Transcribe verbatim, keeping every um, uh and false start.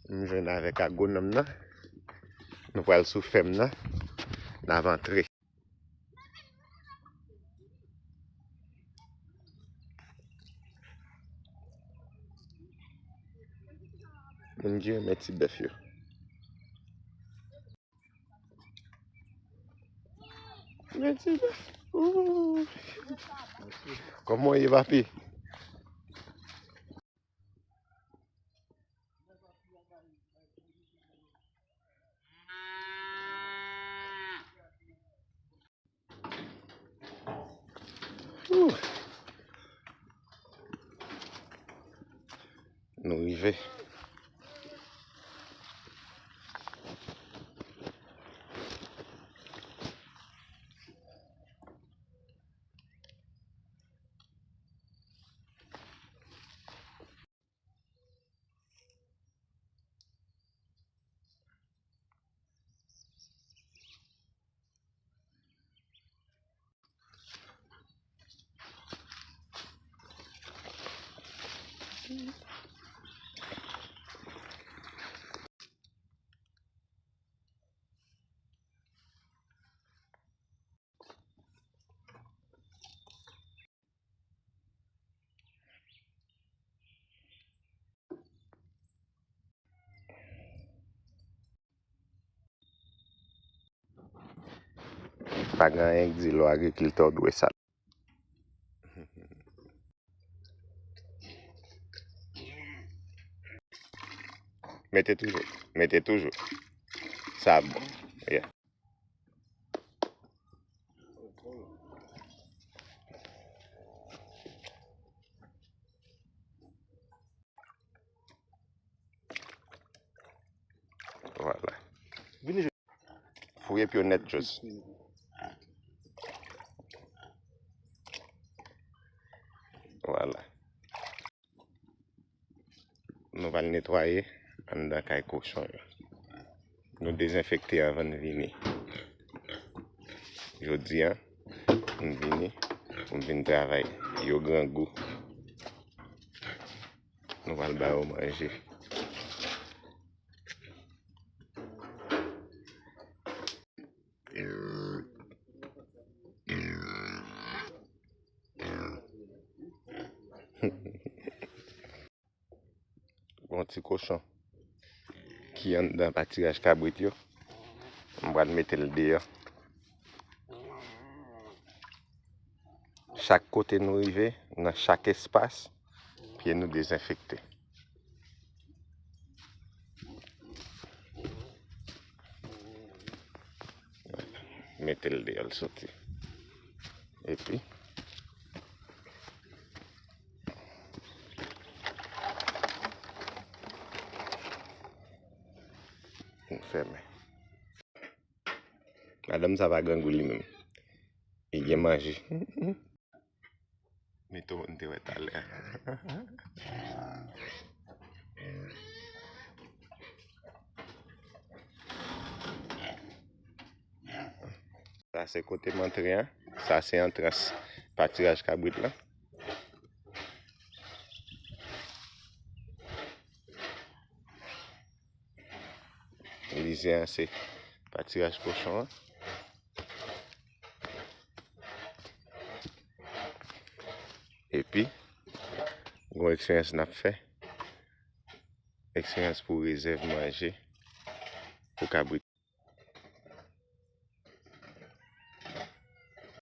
M jwenn avèk agwonòm nan. Nou pral sou fèm nan. N ap antre. Moun ki renmen ti bèf yo. Men ti bèf. Ooh. Kòman w ye, papi? Ooh. Nou rive. Pa gen anyen k di lè w agrikiltè w dwe sal. Mete toujou, mete toujou. Sa bon. Yeah. Vwala. Fouye pye w nèt, Jos. Vwala. Nou pral netwaye anndan kay kochon yo. Nou dezenfekte anvan n vini. Jodi a, m vini pou m vin travay. Yo grangou. Nou pral ba yo manje. Gon ti kochon ki anndan patiraj kabrit yo. M pral mete l deyò. Chak kote nou rive, nan chak espas, pye nou dezenfekte. Mete l deyò, l soti. Epi, nou fèmen. Madanm sa pa grangou li menm. Li gen manje. Mito moun te wè talè. Sa se kote m antre an. Sa se antrans patiraj kabrit lan. Lizè an se patiraj kochon an. Epi, gon eksperyans n ap fè. Eksperyans pou rezèv manje pou kabrit.